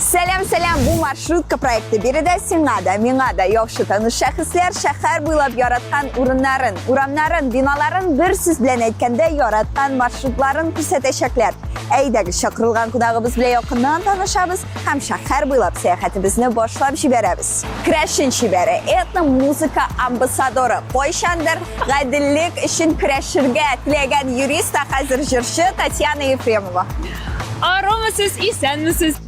Сәлам, сәлам, бу маршрутка проекты. Биредә сиңа да, миңа да яхшы таныш шәхесләр шәһәр буйлап яраткан урыннарын, урамнарын, биналарын бер сүз белән әйткәндә яраткан маршрутларын күрсәтәчәкләр. Әйдәгез, чакырылган кунагыбыз белән якыннан танышабыз һәм шәһәр буйлап сәяхәтебезне башлап җибәрәбез. Керәшен чибәре, этно-музыка амбассадоры, кайчандыр гаделлек өчен көрәшергә теләгән юрист, ә хәзер җырчы Татьяна Ефремова. Арумысыз, исәнмесез.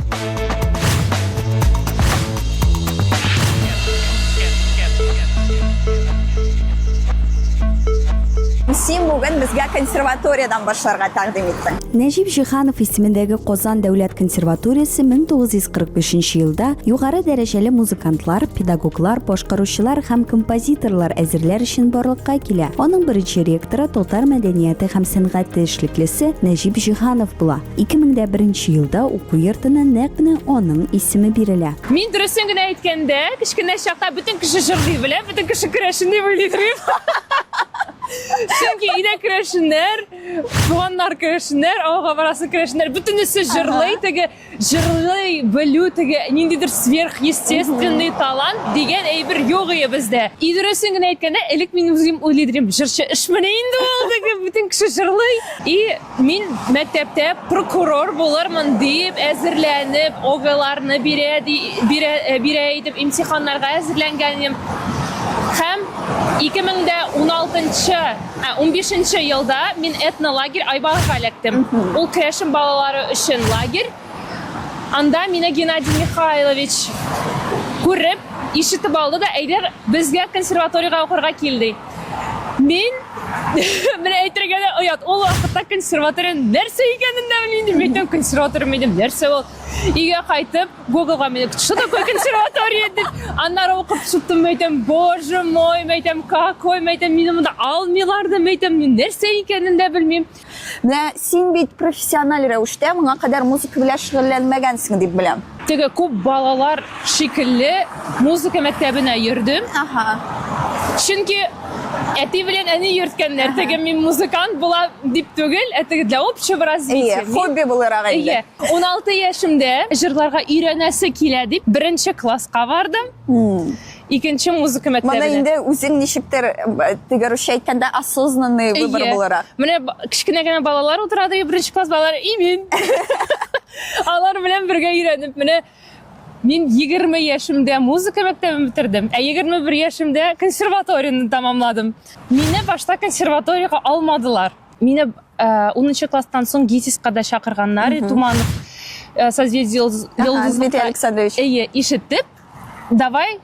Син бүген безгә консерваториядән башларга тәкъдим иттең. Нәҗип Җиһанов исемендәге Казан дәүләт консерваториясе 1945 елда югары дәрәҗәле музыкантлар, педагоглар, башкаручылар һәм композиторлар әзерләр өчен барлыкка килә. Аның беренче ректоры татар мәдәнияте һәм сәнгате эшлеклесе Нәҗип Җиһанов була. 2001 елда уку йортына нәкъ менә аның исеме бирелә. Мин дөресен генә әйткәндә, кечкенә чакта бөтен кеше җырлый белә, бөтен кеше керәшен дип уйлый идем. Чөнки өйдә керәшеннәр, Туганнар керәшеннәр, авылга барасың керәшеннәр, бөтенесе җырлый, теге җырлый белү, теге ниндидер сверхъестественный талант дигән әйбер юк ие бездә. И дөресен генә әйткәндә, элек мин үзем уйлый идем, җырчы эшмени инде ул, теге бөтен кеше җырлый. И мин мәктәптә прокурор булырмын дип әзерләнеп, ОГЭларны бирә, бирә, э, бирә идем, имтиханнарга әзерләнгән идем. Һәм 2016 Ә 15 елда мин этнолагерь Айбалыкка эләктем. Ул керәшен балалары өчен лагерь. Анда мине Геннадий Михайлович күреп, ишетеп алды да, әйдә безгә консерваториягә укырга кил, ди. Мин менә әйтергә дә оят. Ул вакытта консерватория нәрсә икәнен дә белмим. Мин әйтәм, консерватория минем нәрсә ул? Өйгә кайтып, Гуглга мине, что такое консерватория дип, аннары укып чыктым, әйтәм, боже мой, әйтәм, какой, әйтәм, мине монда алмыйлар да, әйтәм, мин нәрсә икәнен дә белмим. Менә син бит профессиональ рәвештә моңа кадәр музыка белән шөгыльләнмәгәнсең дип беләм. Теге күп балалар шикелле музыка мәктәбенә йөрдем. Ага. Чөнки әти белән әни йөрткәннәр. Теге мин музыкант була дип түгел, ә теге для общего развития. Әйе, хобби буларак инде. Әйе. 16 яшемдә җырларга өйрәнәсе килә дип беренче класска бардым. Икенче музыка мәктәбенә. Моны инде үзең ничектер э, теге русча әйткәндә осознанный выбор буларак. Менә кечкенә генә балалар утыра ди, беренче класс балалары, и мин. Алар белән бергә өйрәнеп, менә мин 20 яшемдә музыка мәктәбен бетердем, ә 21 яшемдә консерваторияне тәмамладым. Мине башта консерваториягә алмадылар. Мине 10 класстан соң ГИТИСка да чакырганнар, Туманов созвездие Йолдызлыкта. Дмитрий Александрович. Әйе, ишетеп, давай,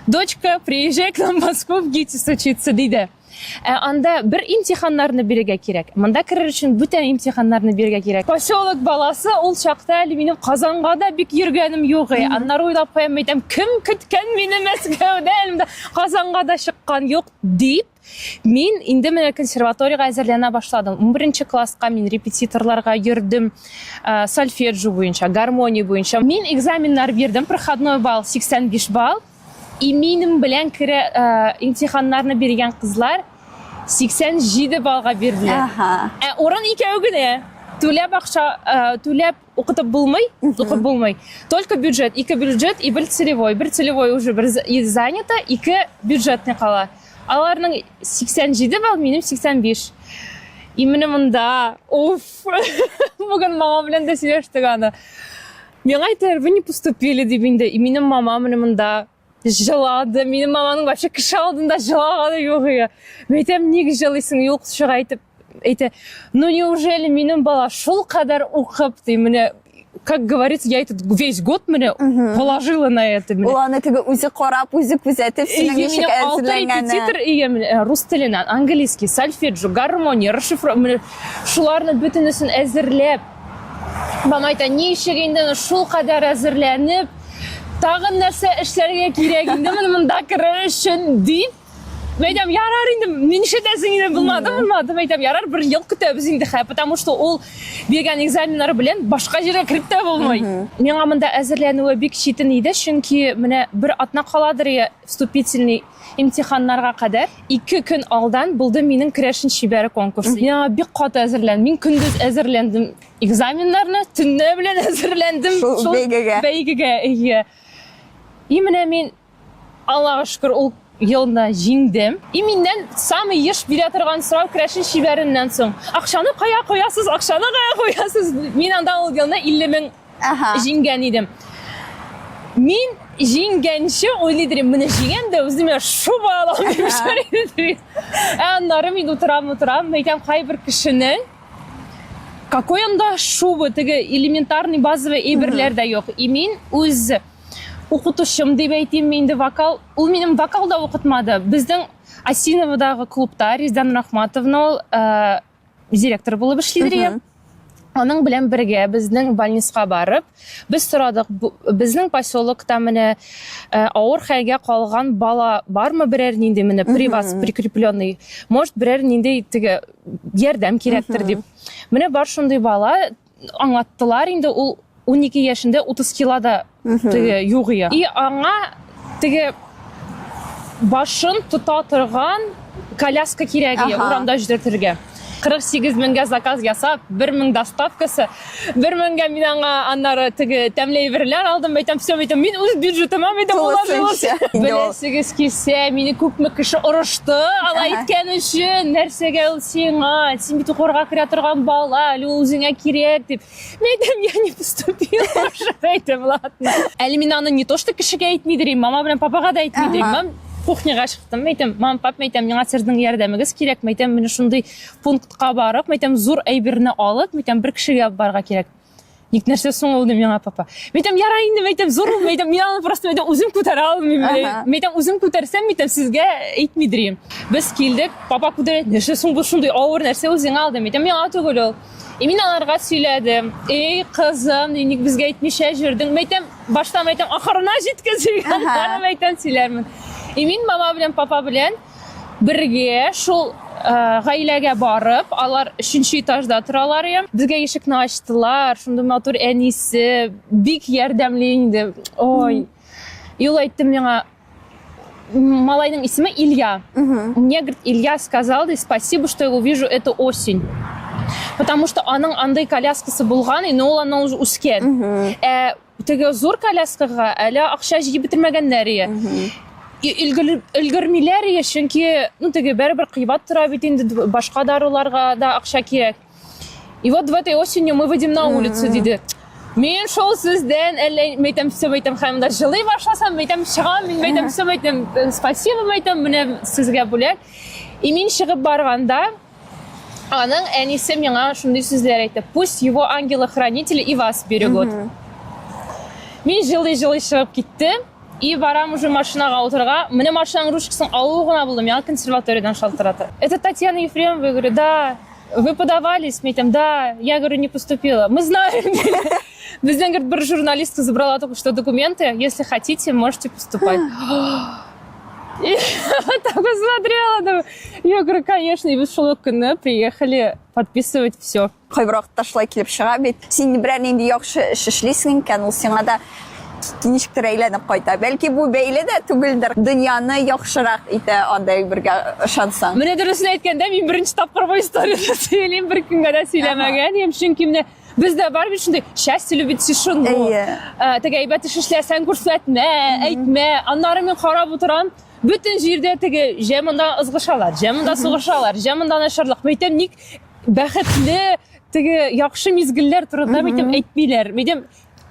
дочка, приезжай к нам в Москву в ГИТИС учиться, диде. Ә анда бер имтиханнарны бирергә кирәк. Монда керер өчен бүтән имтиханнарны бирергә кирәк. Поселок баласы ул чакта әле минем Казанга да бик йөргәнем юк. Аннары уйлап куям, әйтәм, кем көткән мине Мәскәүдә, әле Казанга да чыккан юк, дип. Мин инде менә консерваториягә әзерләнә башладым. 11 класска мин репетиторларга йөрдем, э, сольфеджио буенча, гармония буенча. Мин экзаменнар бирдем, проходной балл 85 балл. И минем белән керә э, имтиханнарны биргән кызлар 87 баллга бирделәр. Ага. Ә урын икәү генә. Түләп акча, э, түләп укытып булмый, укып булмый. Только бюджет, ике бюджет и бер целевой. Бер целевой уже бер занято, ике бюджетный кала. Аларның 87 балл, минем 85. И менә монда, уф, бүген мама белән дә сөйләштек аны. Миңа әйтәләр, вы не поступили дип инде. И минем мама менә монда җылады. Минем маманың вообще кеше алдында җылаганы юк иде. Мин әйтәм, ник җылыйсың? Юк, чыга әйтеп әйтә, ну неужели минем бала шул кадәр укып, ди, менә как говорится, я этот весь год менә положила на это. Ул аны теге үзе карап, үзе күзәтеп, синең ничек әзерләнгәнне. Репетитор ия менә рус теленнән, английский, сольфеджио, гармония, расшифровка, менә шуларны бөтенесен әзерләп. Мама әйтә, ничек инде шул кадәр әзерләнеп, тагын нәрсә эшләргә кирәк инде менә монда керер өчен дип. Мәйтәм, ярар инде, нишләтәсең инде, булмады, булмады. Мәйтәм, ярар, бер ел көтәбез инде, хә, потому что ул биргән экзаменнар белән башка җиргә кереп тә булмый. Миңа монда әзерләнүе бик читен иде, чөнки менә бер атна каладыр я вступительный имтиханнарга кадәр ике көн алдан булды минем керәшен чибәре конкурсы. Миңа бик каты әзерләндем. Мин көндез әзерләндем экзаменнарны, төнлә белән әзерләндем шул бәйгегә. Бәйгегә, әйе. И менә мин Аллага шөкер, ул елны җиңдем. И миннән самый еш бирә торган сорау керәшен чибәреннән соң. Акчаны кая куясыз, акчаны кая куясыз? Мин анда ул елны 50 мең җиңгән идем. Мин җиңгәнче уйлый идем, менә җиңәм дә үземә шуба алам дип йөри. Ә аннары мин утырам, утырам, әйтәм, кайбер кешенең какой анда шуба, теге элементарный базовый әйберләр дә юк. И мин үз укытучым дип әйтимме инде вокал ул минем вокал да укытмады безнең Осиноводагы клубта Рездан Рахматовна ул э, директор булып эшлидер аның белән бергә безнең больницага барып без сорадык безнең поселокта менә э, авыр хәлгә калган бала бармы берәр нинди менә при вас прикрепленный может берәр нинди теге ярдәм кирәктер дип менә бар шундый бала аңлаттылар инде ул 12 яшендә 30 килода теге юк ия. И аңа теге башын тота торган коляска кирәк ия урамда йөртергә. 48 меңгә заказ ясап, 1 мең доставкасы, 1 меңгә мин аңа аннары теге тәмле әйберләр алдым, әйтәм, все, әйтәм, мин үз бюджетыма әйтәм, уложилась. Беләсегез килсә, мине күпме кеше орышты, алай иткән өчен, нәрсәгә ул сиңа, син бит укырга керә торган бала, әле ул үзеңә кирәк дип. Мин әйтәм, я не поступила уже, әйтәм, ладно. Әле мин аны не то что кешегә әйтмидер идем, мама белән папага да әйтмидер идем. Мам кухняга чыктым, әйтәм, мам, пап, әйтәм, миңа сезнең ярдәмегез кирәк, әйтәм, менә шундый пунктка барып, әйтәм, зур әйберне алып, әйтәм, бер кешегә алып барырга кирәк. Ник нәрсә соң ул миңа папа. Мин әйтәм, ярай инде, мин әйтәм, зур ул, мин әйтәм, мин аны просто әйтәм, үзем күтәрә алмыйм. Мин әйтәм, үзем күтәрсәм, мин әйтәм, сезгә әйтмидер идем. Без килдек, папа күтәрә, нәрсә соң бу шундый авыр нәрсә үзеңә алдым. Мин әйтәм, миңа түгел ул. И мин аларга сөйләдем. Эй, кызым, ник безгә әйтмичә җөрдең? Мин әйтәм, башта мин әйтәм, ахырына җиткезик, аннары мин әйтәм, сөйләрмен. И мин мама белән папа белән бергә шул э, гаиләгә барып, алар өченче этажда торалар иде. Безгә ишекне ачтылар, шундый матур әнисе, бик ярдәмле инде. Ой. И ул әйтте миңа, малайның исеме Илья. Мне, говорит, Илья сказал, ди, спасибо, что я увижу эту осень. Потому что аның андый коляскасы булган, но ул аннан уже үскән. Ә теге зур коляскага әле акча җыеп бетермәгәннәр ие. И өлгермиләр ие, чөнки, ну, теге барыбер кыйбат тора бит инде, башка даруларга да акча кирәк. И вот в этой осенью мы выйдем на улицу, диде. Мин шул сүздән әллә мәйтәм, все мәйтәм, һәм дә җылый башласам, мәйтәм, чыгам, мин мәйтәм, все мәйтәм, э, спасибо мәйтәм, менә сезгә бүләк. И мин чыгып барганда, аның әнисе миңа шундый сүзләр әйтте. Пусть его ангелы-хранители и вас берегут. Мин җылый-җылый чыгып киттем. И барам уже машинага утырырга. Менә машинаның ручкасын алу гына булды, миңа консерваториядан шалтырата. Это Татьяна Ефремова, я говорю, да. Вы подавались? Мин әйтәм, да. Я говорю, не поступила. Мы знаем. Бездән, говорит, бер журналистка забрала только что документы. Если хотите, можете поступать. И вот так посмотрела. Думаю. Я говорю, конечно. И без шул ук көнне приехали подписывать все. Кайбер вакытта шулай килеп чыга бит. Син берәр нинди яхшы эш эшлисең икән, ул сиңа да ничектер әйләнеп кайта. Бәлки бу бәйле дә түгелдер. Дөньяны яхшырак итә андый әйбергә ышансаң. Менә дөресен әйткәндә, мин беренче тапкыр бу историяне сөйлим, беркемгә дә сөйләмәгән идем, чөнки менә бездә бар бит шундый счастье любит тишину. Әйе. Э, теге әйбәт эш эшләсәң күрсәтмә, әйтмә. Аннары мин карап утырам, бөтен җирдә теге җә монда ызгышалар, җә монда сугышалар, җә монда начарлык. Мин әйтәм, ник бәхетле теге яхшы мизгелләр турында мин әйтәм, әйтмиләр. Мин әйтәм,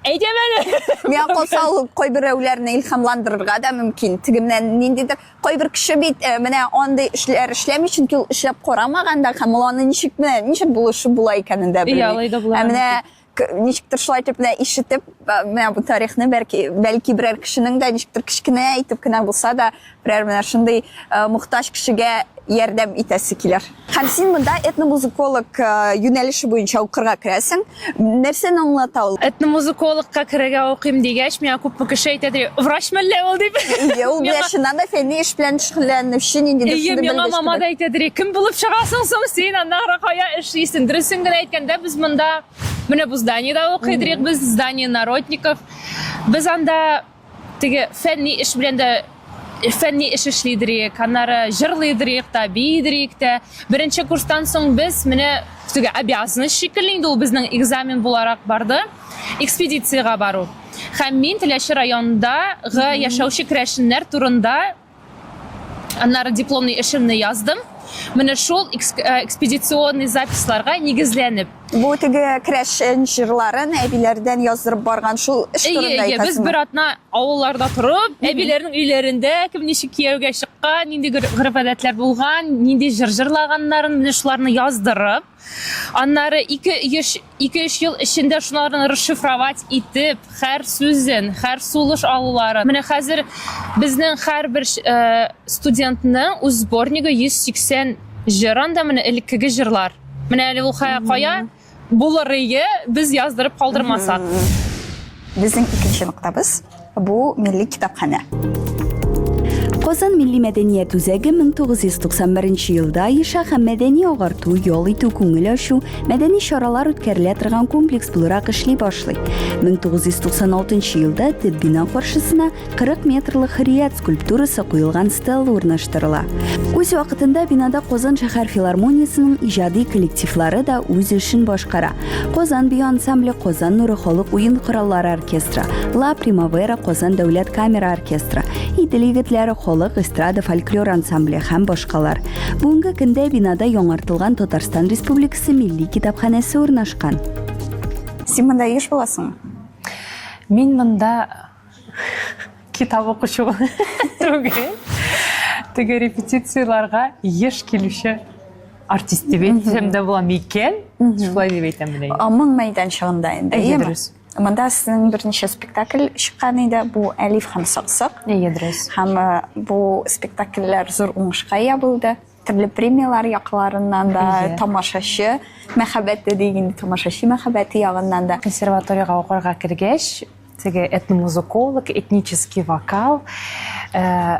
әйтәм әле. Миңа калса, ул кайберәүләрне илһамландырырга да мөмкин. Теге менә ниндидер кайбер кеше бит э, менә андый эшләр эшләми, чөнки ул эшләп карамаган да һәм ул аны ничек менә ничек булышы була икәнен дә белми. Иә, алай да була. Ә менә ничектер шулай итеп менә ишетеп, э, менә бу тарихны бәлки бәлки берәр кешенең дә ничектер кечкенә итеп кенә булса да, берәр менә шундый э, мохтаҗ кешегә ярдәм итәсе килер. Һәм син монда этномузыколог э, юнәлеше буенча укырга керәсең. Нәрсәне аңлата ул? Этномузыкологка керергә укыйм дигәч, миңа күпме кеше әйтә, ди, врач мәллә ул дип. Әйе, ул белән чыннан да фәнни эш белән шөгыльләнүче ниндидер Әйе, шундый миңа белгеч мама кебек. да әйтә, ди, кем булып чыгасың соң син, аннары кая эшлисең? Дөресен генә әйткәндә, без монда менә бу зданиедә укыйдык, без здание народников. Без анда теге фәнни эш белән дә фәнни эш эшлидерик, аннары җырлыйдырыйк та, биидерик тә. Беренче курстан соң без менә теге обязанность шикелле инде ул безнең экзамен буларак барды, экспедициягә бару. Һәм мин Теләче районындагы яшәүче керәшеннәр турында аннары дипломный эшемне яздым. Менә шул э, экспедиционный записьларга нигезләнеп. Бу теге керәшен җырларын әбиләрдән яздырып барган шул эш турында Әйе, без бер атна авылларда торып, әбиләрнең өйләрендә кем ничек кияүгә чыккан, нинди гореф-гадәтләр булган, нинди җыр җырлаганнарын, менә шуларны яздырып, аннары 2-3 ел эчендә шуларны расшифровать итеп, һәр сүзен, һәр сулыш алуларын. Менә хәзер безнең һәрбер э, студентның үз сборнигы 180 җыр анда менә элеккеге җырлар. Менә әле ул кая булыр ие, без яздырып калдырмасак. Безнең икенче ноктабыз бу милли китапханә. Казан милли мәдәният үзәге 1991 елда оеша һәм мәдәни агарту, ял итү, күңел ачу, мәдәни чаралар үткәрелә торган комплекс буларак эшли башлый. 1996 елда төп бина каршысына 40 метрлы Хөррият скульптурасы куелган стелла урнаштырыла. Үз вакытында бинада Казан шәһәр филармониясенең иҗади коллективлары да үз эшен башкара. Казан бию ансамбле, Казан нуры халык уен кораллары оркестры, Ла Примавера Казан дәүләт камера оркестры, Идел егетләре халык эстрада фольклор ансамбле һәм башкалар. Бүгенге көндә бинада яңартылган Татарстан Республикасы Милли китапханәсе урнашкан. Син монда еш буласыңмы? Мин монда китап укучы түгел. Теге репетицияләргә еш килүче артист дип әйтсәм дә була микән? Шулай дип әйтәм менә. Моң мәйданчыгында инде, Әйе, дөрес. Монда сезнең берничә спектакль чыккан иде. Бу Әлиф һәм Саксак. Әйе, дөрес. Һәм э, бу спектакльләр зур уңышка ия булды. Төрле премияләр якларыннан да, тамашачы мәхәббәте дигән тамашачы мәхәббәте ягыннан да. Консерваториягә укырга кергәч, теге этномузыколог, этнический вокал, э,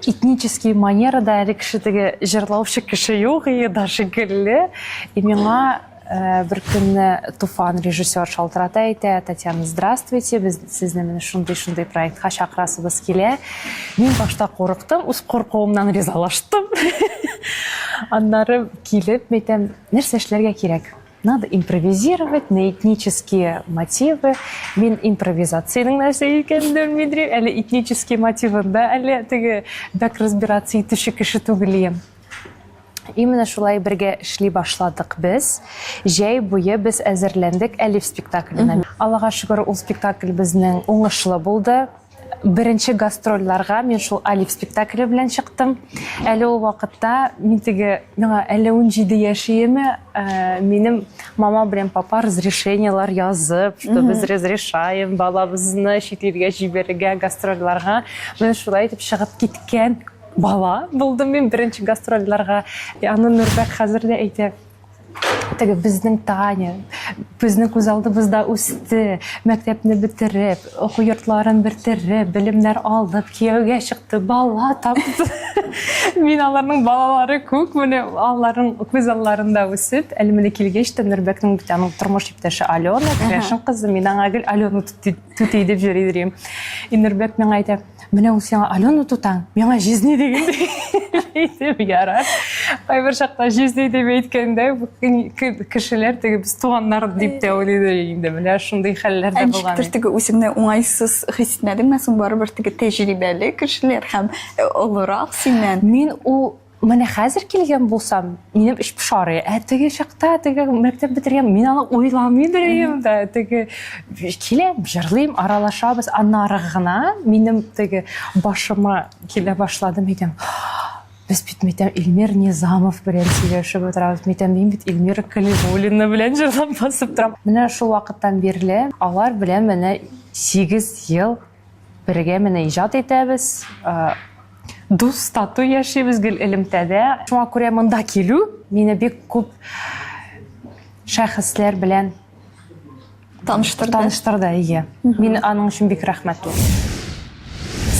этнический манерада әле кеше теге җырлаучы кеше юк иде да шикелле. И миңа Э, бер көнне Туфан режиссер шалтырата әйтә, Татьяна, здравствуйте, без сезне менә шундый-шундый проектка чакырасыбыз килә. Мин башта курыктым, үз куркуымнан ризалаштым. Аннары килеп, әйтәм, нәрсә эшләргә кирәк? Надо импровизировать на этнические мотивы. Мин импровизациянең нәрсә икәнен белмим, әле этнические мотивында әле теге бәк разбираться итүче кеше түгел идем. И менә шулай бергә эшли башладык без. Җәй буе без әзерләндек Әлиф спектакленә. Аллага шөкер, ул спектакль безнең уңышлы булды. Беренче гастрольләргә мин шул Алиф спектакле белән чыктым. Әле ул вакытта мин теге, миңа әле 17 яшь иеме, э, минем мама белән папа разрешениелар язып, что без разрешаем балабызны чит илгә җибәрергә гастрольләргә. Менә шулай итеп чыгып киткән Бала булдым мин беренче гастрольләргә. И аны Нурбәк хәзер дә әйтә. Теге безнең Таня, безнең күз алдыбызда үсте, мәктәпне бетереп, уку йортларын бетереп, белемнәр алып, кияүгә чыкты, бала тапты. Мин аларның балалары күк, менә аларның күз алларында үсеп, әле менә килгәч тә Нурбәкнең бит аның тормыш иптәше Алена, керәшен кызы, мин аңа гел Алена түти дип йөри идем. И Нурбәк миңа әйтә, Менә ул сиңа Алена тутаң, миңа җизни дигәндәй. Әйтеп ярар. Кайбер чакта җизни дип әйткәндә кешеләр теге без туганнар дип тә уйлыйдыр инде. Менә шундый хәлләр дә булган. Ничектер теге үзеңне уңайсыз хис итмәдеңме соң барыбер теге тәҗрибәле кешеләр һәм э, олырак синнән. Мин ул Менә хәзер килгән булсам, минем эч пошары. Ә теге чакта, теге мәктәп бетергән, мин аны уйламый да идем дә. Теге киләм, җырлыйм, аралашабыз. Аннары гына минем теге башыма килә башлады, әйтәм, без бит, әйтәм, Эльмир Низамов белән сөйләшеп утырабыз. Әйтәм, мин бит Эльмира Калимуллина белән җырлап басып торам. Менә шул вакыттан бирле алар белән менә 8 ел бергә менә иҗат итәбез. дус, тату яшибез, гел элемтәдә. Шуңа күрә монда килү мине бик күп шәхесләр белән таныштырды. Таныштырды, әйе. Мин аның өчен бик рәхмәтле.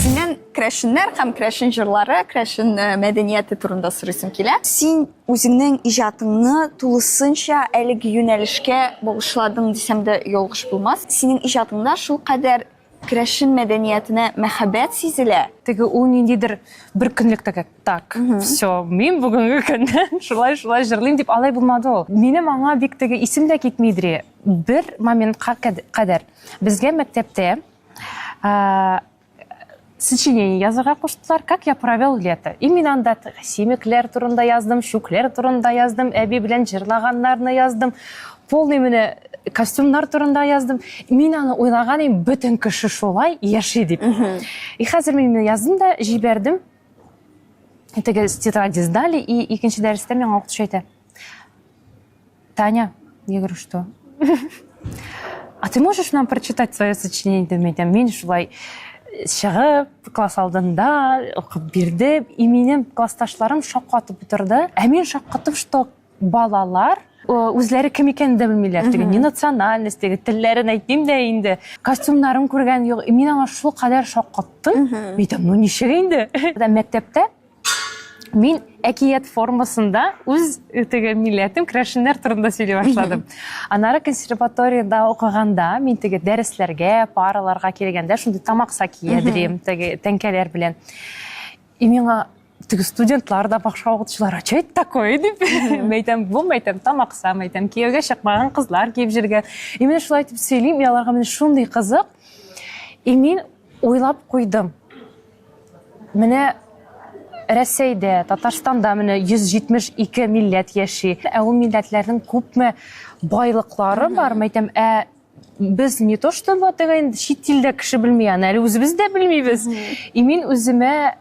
Синнән керәшеннәр һәм керәшен җырлары, керәшен э, мәдәнияте турында сорыйсым килә. Син үзеңнең иҗатыңны тулысынча әлеге юнәлешкә багышладың дисәм дә ялгыш булмас. Синең иҗатыңда шулкадәр Керәшен мәдәниятенә мәхәббәт сизелә. Теге ул ниндидер бер көнлек теге, так, все, мин бүгенге көннән шулай-шулай җырлыйм дип алай булмады ул. Минем аңа бик теге исем дә китмидер. Бер моментка кадәр безгә мәктәптә сочинение язырга куштылар, как я провел лето. И мин анда симекләр турында яздым, чүкләр турында яздым, әби белән җырлаганнарны яздым. Полный менә костюмнар турында яздым. Мин аны уйлаган идем, бөтен кеше шулай яши дип. И хәзер мин яздым да җибәрдем. Теге тетради сдали, и икенче дәрестә миңа укытучы әйтә. Таня, я говорю, что? А ты можешь нам прочитать свое сочинение? Мин әйтәм, мин шулай чыгып, класс алдында укып бирдем, и минем классташларым шаккатып утырды. Ә мин шаккаттым, что балалар үзләре кем икәнен дә белмиләр. Теге не национальность, теге телләрен әйтмим дә инде. Костюмнарын күргән юк. Мин аңа шул кадәр шаккаттым. Мин әйтәм, ну ничек инде? Мәктәптә мин әкият формасында үз теге милләтем керәшеннәр турында сөйли башладым. Аннары консерваториядә укыганда мин теге дәресләргә, параларга килгәндә шундый тамакса киядерим, теге тәңкәләр белән. И миңа теге студентлар да башка укытучылар, а что это такое дип. Мәйтәм, бу мәйтәм, тамакса, мәйтәм, кияүгә чыкмаган кызлар киеп йөргән. И мин шулай итеп сөйлим, и аларга менә шундый кызык. И мин уйлап куйдым. Менә Рәсәйдә, Татарстанда менә 172 милләт яши. Ә ул милләтләрнең күпме байлыклары бар, мәйтәм, ә без не то что вот инде чит илдә кеше белми аны, әле үзебез дә белмибез. И мин үземә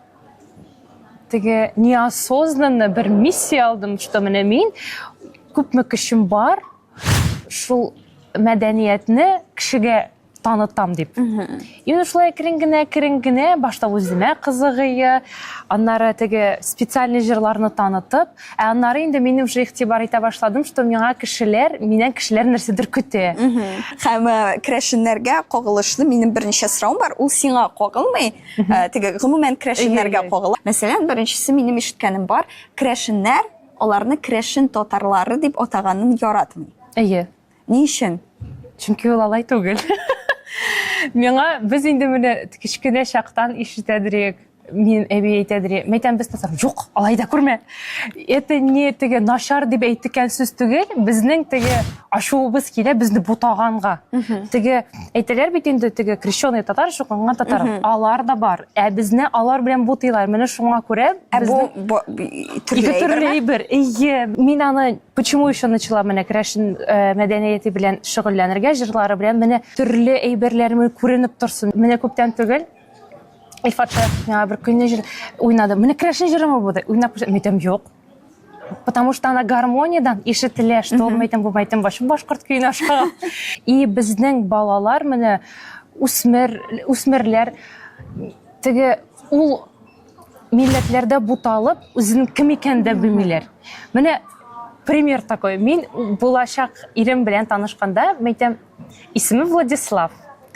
теге неосознанно бер миссия алдым, что менә мин күпме көчем бар, шул мәдәниятне кешегә танытам дип. И менә шулай әкрен генә, әкрен генә башта үземә кызыгые, аннары теге специальный җырларны танытып, ә аннары инде мин уже игътибар итә башладым, что миңа кешеләр, миннән кешеләр нәрсәдер көтә. Һәм э, керәшеннәргә кагылышлы минем берничә соравым бар. Ул сиңа кагылмый, э, теге гомумән керәшеннәргә кагыла. Мәсәлән, беренчесе минем ишеткәнем бар, керәшеннәр аларны керәшен татарлары дип атаганын яратмый. Әйе. Ни өчен? Чөнки ул алай түгел. Миңа без инде менә кечкенә чактан ишетәдерек. Мин әби әйтәдер, мәйтәм без татар. Юк, алай да күрмә. Это не теге начар дип әйтекән сүз түгел, безнең теге ачуыбыз килә безне бутаганга. Теге әйтәләр бит инде теге крещеный татар, чукынган татар. Алар да бар. Ә безне алар белән бутыйлар. Менә шуңа күрә Ә бу төрле әйбер. Әйе, мин аны Почему еще начала менә керәшен э, мәдәнияте белән шөгыльләнергә, җырлары белән менә төрле әйберләр күренеп торсын. Менә күптән түгел Илфат Шәрәфов миңа бер көнне җыр уйнады. Менә керәшен җырымы бу? Уйнап мин әйтәм, юк. Потому что она гармониядән ишетелә, что ул әйтәм, бу әйтәм, вообще башкорт көенә ошаган. И безнең балалар менә үсмер, үсмерләр теге ул милләтләрдә буталып, үзенең кем икәнен дә белмиләр. Менә пример такой. Мин булачак ирем белән танышканда, мен әйтәм, исеме Владислав.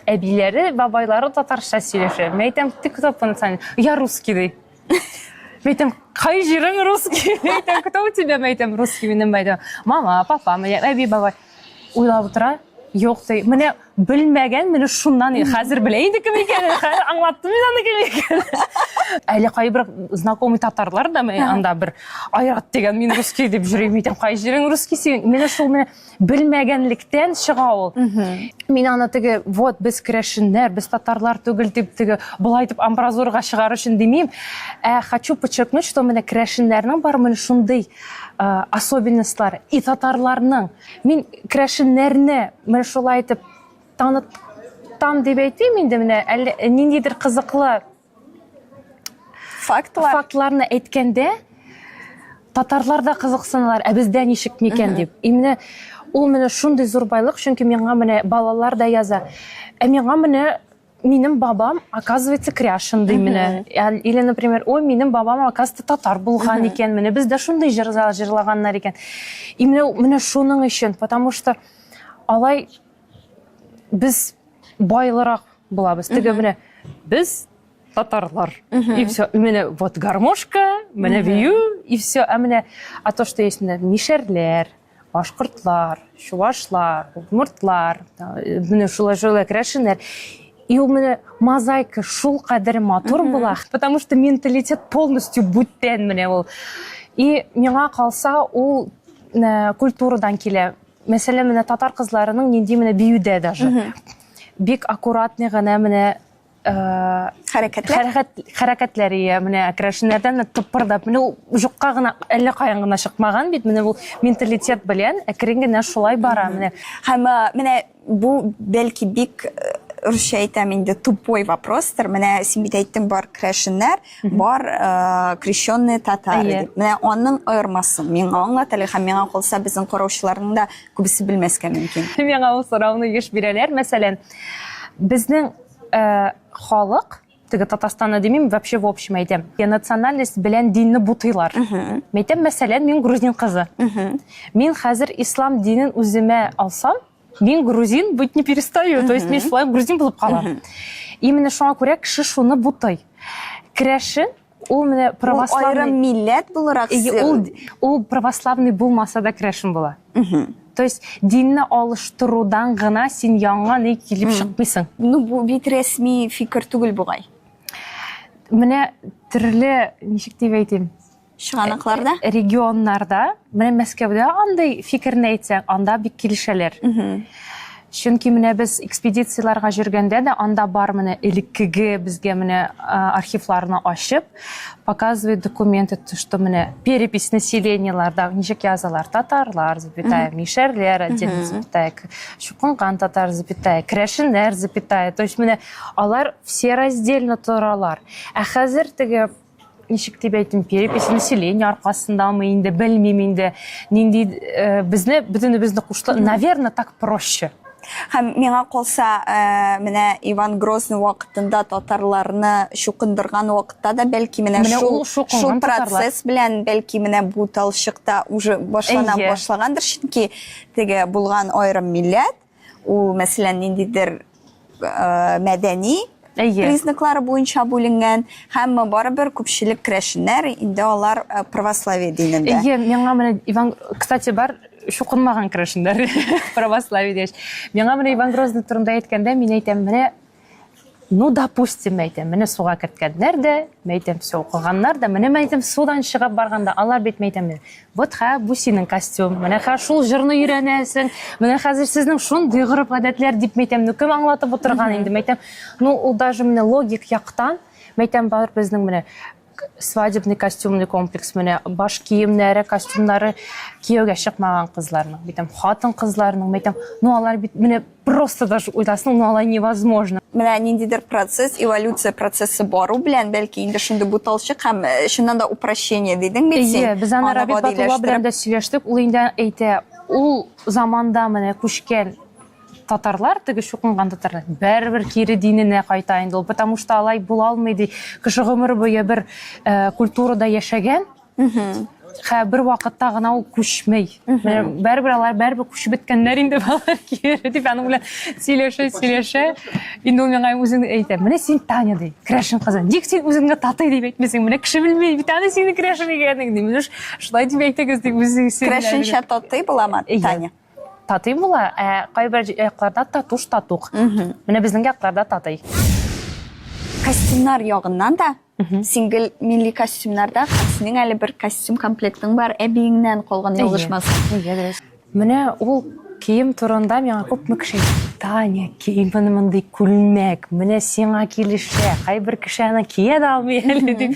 Әбиләре, бабайлары татарча сөйләшә. Мен әйтәм, ты кто по национальности? Я русский, ди. Мен әйтәм, кай җирең русский? Мен әйтәм, кто у тебя? Мен әйтәм, русский минем, әйтәм, мама, папа, мен әби, бабай. Уйлап утыра, юк ди. Менә белмәгән, менә шуннан хәзер белә инде кем икәнен, хәзер аңлаттым мин аны кем икәнен. Әле кайбер знакомый татарлар да менә анда бер Айрат дигән мин русский дип йөрим, әйтәм, кай җирең русский синең? Менә шул менә белмәгәнлектән чыга ул. Мин аны теге, вот без керәшеннәр, без татарлар түгел дип теге болай дип амбразурага чыгар өчен димим. Ә хочу подчеркнуть, что менә керәшеннәрнең бар менә шундый особенностьлары и татарларның. Мин керәшеннәрне менә шулай итеп танытам дип әйтмим инде менә әллә ниндидер кызыклы фактлар фактларны әйткәндә татарлар да кызыксыналар, ә бездә ничек микән дип. И менә ул менә шундый зур байлык, чөнки миңа менә балалар да яза. Ә миңа менә. минем бабам, оказывается, кряшен, ди менә. Или, например, ой, минем бабам, оказывается, татар булган икән, менә бездә шундый җыр җырлаганнар икән. И менә, менә шуның өчен, потому что алай без байлырак булабыз. Теге менә без татарлар. И все. Менә вот гармошка, менә бию, и все. А менә, а то, что есть менә мишәрләр, башкортлар, чувашлар, удмуртлар, менә шулай шулай керәшеннәр. И ул менә мозаика шул кадәр матур була, потому что менталитет полностью бүтән менә ул. И миңа калса, ул э, культурадан килә. Мәсәлән, менә татар кызларының нинди менә биюдә даже. Бик аккуратный гына менә Э, хәрәкәтләр хәрәкәтләр иә менә керәшеннәрдән тыпырдап менә ул юкка гына әллә каян гына чыкмаган бит менә ул менталитет белән әкрен генә шулай бара менә һәм э, менә бу бәлки бик э, русча әйтәм инде тупой вопростыр менә син бит әйттең бар керәшеннәр бар э, крещенные татары дип менә аның аермасын миңа аңлат әле һәм миңа калса безнең караучыларның да күбесе белмәскә мөмкин миңа ул сорауны еш бирәләр мәсәлән безнең э, халык теге Татарстанны димим, вообще в общем әйтәм. Я национальность белән динне бутыйлар. Әйтәм, мәсәлән, мин грузин кызы. Мин хәзер ислам динен үземә алсам, мин грузин быть не перестаю. То есть мин шулай грузин булып калам. Именно шуңа күрә кеше шуны бутый. Керәшен ул менә православный... Ул аерым милләт буларак... Ул, ул православный булмаса да керәшен була. То есть динне алыштырудан гына син яңа ни килеп чыкмыйсың. Ну, бу бит рәсми фикер түгел бугай. Менә төрле, ничек дип әйтим, чыганакларда? Э, регионнарда, менә Мәскәүдә андый фикерне әйтсәң, анда бик килешәләр. Чөнки менә без экспедицияләргә йөргәндә дә анда бар менә элеккеге безгә менә архивларны ачып, показывают документы, что менә перепись населениеларда ничек язалар, татарлар, запятая, мишәрләр, отдельно запятая, чукынган татар, запятая, керәшеннәр, запятая. То есть менә алар все раздельно торалар. Ә хәзер теге ничек дип әйтим, перепись населения аркасындамы инде, белмим инде, нинди э, безне бөтенебезне кушты. Наверное, так проще. Һәм миңа калса, э, менә Иван Грозный вакытында татарларны чукындырган вакытта да бәлки менә, менә шул шул процесс белән бәлки менә бу талчыкта уже башлана башлагандыр, чөнки теге булган аерым милләт Ул, мәсәлән, ниндидер э, мәдәни Әйе. признаклары буенча бүленгән һәм барыбер күпчелек керәшеннәр инде алар э, православие динендә. Әйе, миңа менә Иван, кстати, бар чукынмаган керәшеннәр православие дигәч. Миңа менә Иван Грозный турында әйткәндә, мин әйтәм, менә Ну, допустим, әйтәм, менә суга керткәннәр дә, әйтәм, все укыганнар да, менә әйтәм, судан чыгып барганда, алар бит әйтәм, вот хә, бу синең костюм, менә хә шул җырны өйрәнәсең, менә хәзер сезнең шундый гореф-гадәтләр дип әйтәм, ну кем аңлатып утырган инде, әйтәм, ну ул даже менә логик яктан, әйтәм, бар безнең менә свадебный костюмный комплекс менә баш киемнәре, костюмнары кияүгә чыкмаган кызларның, әйтәм, хатын-кызларның, әйтәм, ну алар бит менә просто даже уйласаң, ну алай невозможно. Менә ниндидер процесс, эволюция процессы бару белән, бәлки инде шундый буталчык һәм э, чыннан да упрощение дидең бит син. Әйе, без аны Рабит Батулла белән дә сөйләштек, ул инде әйтә, ул заманда менә күчкән татарлар, теге чукынган татарлар, бәрібір кире диненә кайта инде ул, потому что алай була алмый ди. Кеше гомер буе бер э, культурада яшәгән, Хә бер вакытта гына ул күчмей. Менә бәрібір алар бәрібір күчеп беткәннәр инде балалар кире дип аның белән сөйләшә сөйләшә. Инде ул миңа үзен әйтә. Менә син Таня ди, керәшен кызы. Ник син үзеңне татый дип әйтмисең? Менә кеше белми бит аны синең керәшен икәнең ди. Менә шулай дип әйтегез ди үзегез. Керәшенчә татый буламы, Таня? Татый була, ә кайбер якларда татуш татук. Менә безнең якларда татый. Костюмнар ягыннан да син гел милли костюмнарда һәм синең әле бер костюм комплектың бар, әбиеңнән калган ялгышмасам. Әйе, дөрес. Менә ул кием турында миңа күпме кеше әйтте. Таня, ки менә мондый күлмәк, менә сиңа килешә, кайбер кеше аны кия дә алмый әле дип.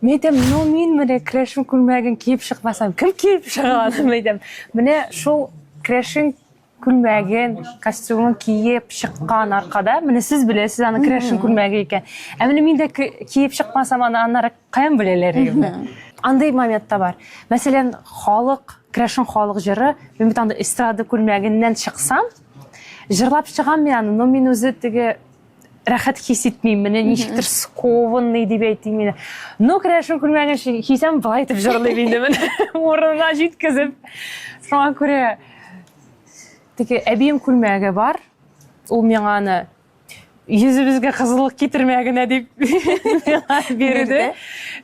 Мин әйтәм, ну мин менә керәшен күлмәген киеп чыкмасам, кем киеп чыга аны, мин әйтәм. Менә шул керәшен күлмәген, костюмын киеп чыккан аркада, менә сез беләсез аны керәшен күлмәге икән. Ә менә мин дә киеп чыкмасам, аны аннары каян беләләр инде? Андый момент та бар. Мәсәлән, халык, керәшен халык җыры, мин бит анда эстрада күлмәгеннән чыксам, җырлап чыгам мин аны, но мин үзе теге. рәхәт хис итмим. Менә ничектер скованный дип әйтим инде. Ну, керәшен күлмәген кисәм, былай итеп җырлыйм инде менә. Урынына җиткезеп. Шуңа күрә теге әбием күлмәге бар. Ул миңа аны йөзебезгә кызыллык китермә генә дип миңа бирде.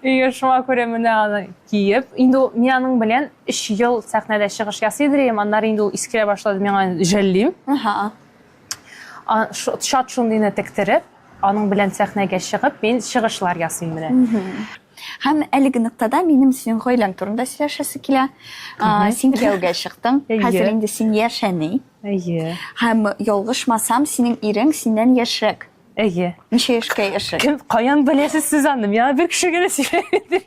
И шуңа күрә менә аны киеп, инде ул мин аның белән 3 ел сәхнәдә чыгыш ясый идем, аннары инде ул искерә башлады, миңа жәллим. Аһа. Чат шундыйны тектереп, аның белән сәхнәгә чыгып, мин чыгышлар ясыйм менә. Һәм әлеге ноктада минем синең гаиләң турында сөйләшәсе килә. Син кияүгә чыктың. Хәзер инде син яшь әни. Әйе. Һәм ялгышмасам, синең ирең синнән яшьрәк. Әйе. Ничә яшькә яшьрәк? Кем, каян беләсез сез аны? Миңа бер кеше генә сөйләде.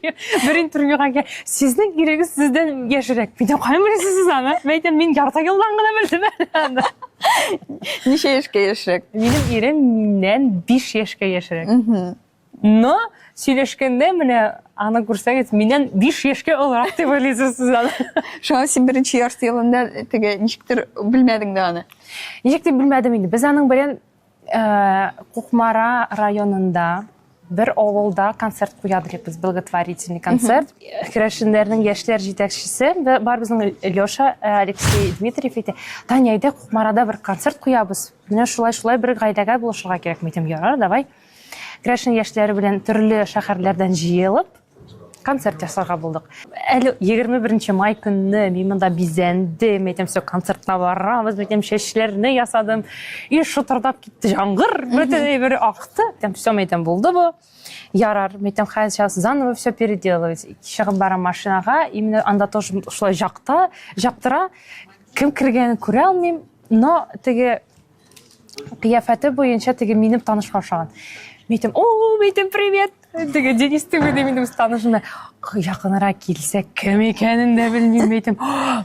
Бер интервьюга кил. Сезнең ирегез сездән яшьрәк. Мин каян беләсез сез аны? Мин әйтәм, мин ярты елдан гына белдем әле аны. Ничә яшькә яшьрәк? Минем ирем миннән 5 яшькә яшьрәк. Но сөйләшкәндә менә аны күрсәгез, миннән 5 яшькә олырак дип уйлыйсыз сез аны. Шуңа син беренче ярты елында теге ничектер белмәдең дә аны. Ничек дип белмәдем инде. Без аның белән э, Кукмара районында бер авылда концерт куядык без, благотворительный концерт. Керәшеннәрнең яшьләр җитәкчесе бар безнең Леша э, Алексей Дмитриев әйтә, Таня, әйдә Кукмарада бер концерт куябыз. Менә шулай-шулай бер гаиләгә булышырга кирәк. Мин әйтәм, ярар, давай. Керәшен яшьләре белән төрле шәһәрләрдән җыелып, концерт ясарга булдык. Әле 21 май көнне мин монда бизәндем, әйтәм, все, концертка барабыз, әйтәм, чәчләрне ясадым. И шытырдап китте яңгыр, бөтен әйбер акты. Әйтәм, все, әйтәм, булды бу. Ярар, әйтәм, хәзер сейчас заново все переделывать. Чыгып барам машинага, именно анда тоже шулай жакта, жактыра. Кем кергәнен күрә алмыйм, но теге кыяфәте буенча теге минем танышка охшаган. Мин әйтәм, о, мин әйтәм, привет! Теге Денис түгел ди минем танышым. Якынрак килсә, кем икәнен дә белмим. Мин әйтәм,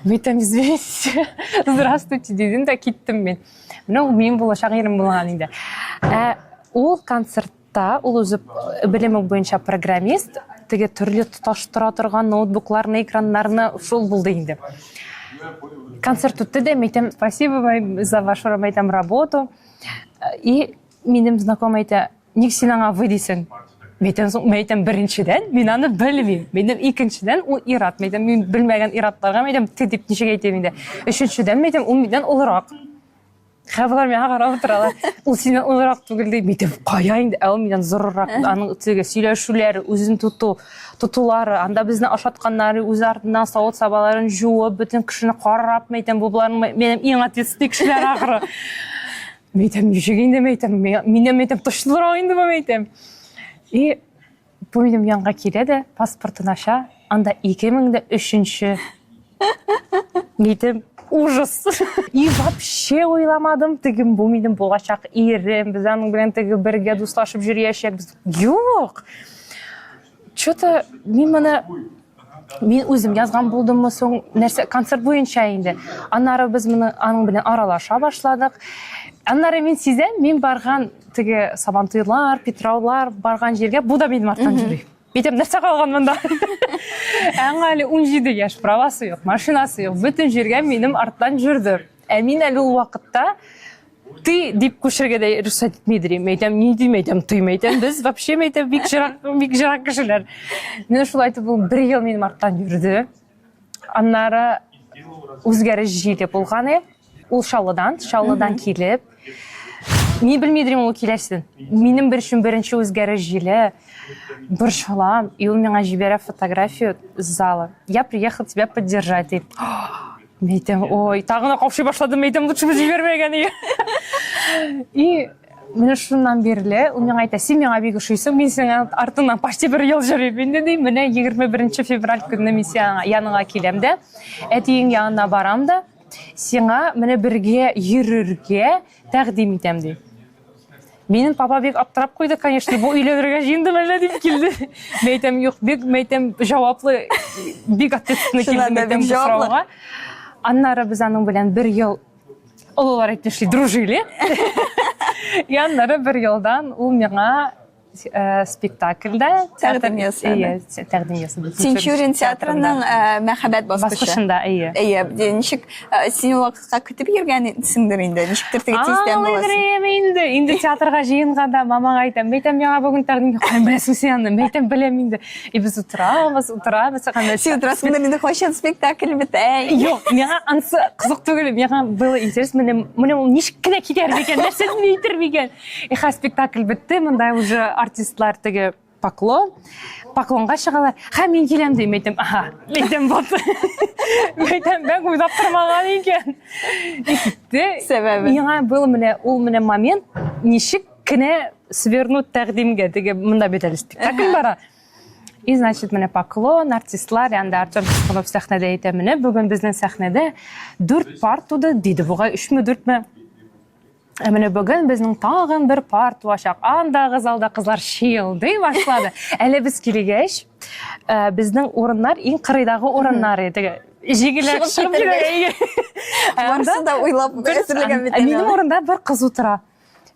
мин әйтәм, извините, здравствуйте, дидем дә киттем мин. Менә ул минем булачак ирем булган инде. Ә ул концертта, ул үзе белеме буенча программист, теге төрле тоташтыра торган ноутбукларны, экраннарны шул булды инде. Концерт үтте дә, мин әйтәм, спасибо вам за вашу, мин әйтәм, работу. И минем знакомый әйтә, ник син аңа вы дисең? Мин әйтәм, соң, мин әйтәм, беренчедән, мин аны белмим. Мин әйтәм, икенчедән, ул ир-ат. Мин әйтәм, мин белмәгән ир-атларга, мин әйтәм, ты дип ничек әйтәм инде. Өченчедән, мин әйтәм, ул миннән олырак. Хә, болар миңа карап утыралар. Ул синнән олырак түгел ди. Мин әйтәм, кая инде? Ә ул миннән зуррак. Аның теге сөйләшүләре, үзен тоту, тотулары, анда безне ашатканнары, үзе артыннан савыт-сабаларын жуып, бөтен кешене карап, мин әйтәм, бу боларның минем иң ответственный кешеләр ахыры. Мин әйтәм, ничек инде, мин әйтәм, миннән, мин әйтәм, точлырак инде бу, мин әйтәм. И бу минем янга килә дә, паспортын ача, анда 2003 Мин әйтәм, ужас. И вообще уйламадым, теге бу минем булачак ирем, без аның белән теге бергә дуслашып йөриячәкбез. Юк. Что-то мин моны мин үзем язган булдыммы соң, нәрсә концерт буенча инде. Аннары без моны аның белән аралаша башладык. Аннары мин сизәм, мин барган теге Сабантуйлар, Питраулар барган җиргә бу да минем арттан йөри. Әйтәм, нәрсә калган монда? Аңа әле 17 яшь, правасы юк, машинасы юк. Бөтен җиргә минем арттан йөрде. Ә мин әле ул вакытта ты дип күчергә дә рөхсәт итмидер. Әйтәм, ни дим, әйтәм, ты, әйтәм, без вообще, әйтәм, бик җырак, бик җырак кешеләр. Менә шулай итеп ул бер ел минем арттан йөрде. Аннары үзгәреш җиле булган иде. Ул Чаллыдан, Чаллыдан килеп, Мин белмидер ул киләсен. Минем бер өчен беренче үзгәреш җиле. Борчылам, и ул миңа җибәрә фотографию с зала. Я приехал тебя поддержать, дип. Мин әйтәм, ой, тагын да каушый башладым, әйтәм, лучше бы җибәрмәгән. И менә шуннан бирле ул миңа әйтә, син миңа бик ошыйсың, мин сиңа артыңнан почти бер ел йөрим инде, ди. Менә 21 февраль көнне мин сиңа яныңа киләм дә, әтиең янына барам да, сиңа менә бергә йөрергә тәкъдим итәм, ди. Минем папа бик аптырап куйды, конечно, бу өйләнергә җыенды әллә дип килде. Мин әйтәм, юк, бик, мин әйтәм, җаваплы, бик ответственный килде, мин әйтәм, бу сорауга. Аннары без аның белән бер ел олылар әйтмешли, дружили. И аннары бер елдан ул миңа э, спектакльдә тәкъдим ясады. Әйе, тәкъдим ясады. Тинчурин театрының э, мәхәббәт баскычы. Баскычында, әйе. Әйе, ничек э, син ул вакытка көтеп йөргәнсеңдер инде, ничектер теге тиздән буласың. Аңлыйм инде. Инде театрга җыенганда мамага әйтәм, әйтәм, миңа бүген тәкъдим каян беләсең син аны? Әйтәм, беләм инде. И без утырабыз, утырабыз. Син утырасың да инде кайчан спектакль бетә? Юк, миңа ансы кызык түгел. Миңа было интересно, менә менә ул ничек кенә китәр микән, нәрсәсен әйтер микән? И хәзер спектакль бетте, монда уже артистлар теге поклон, поклонга чыгалар. Һәм мин киләм дим, әйтәм, аһа, әйтәм, вот. Әйтәм, бәк уйлап тормаган икән. И китте. Сәбәбе. Миңа был менә ул менә момент ничек кенә свернуть тәкъдимгә, теге монда бит әле спектакль бара. И, значит, менә поклон, артистлар, янда Артем Пискунов сәхнәдә әйтә, менә бүген безнең сәхнәдә дүрт пар туды, диде бугай, өчме, дүртме. Ә менә бүген безнең тагын бер пар туачак. Андагы залда кызлар чыелдый башлады. Әле без килгәч, э, безнең урыннар иң кырыйдагы урыннар иде. Җигеләр чыгып китәргә. Барысы да уйлап әзерләгән бит. Минем урында бер кыз утыра.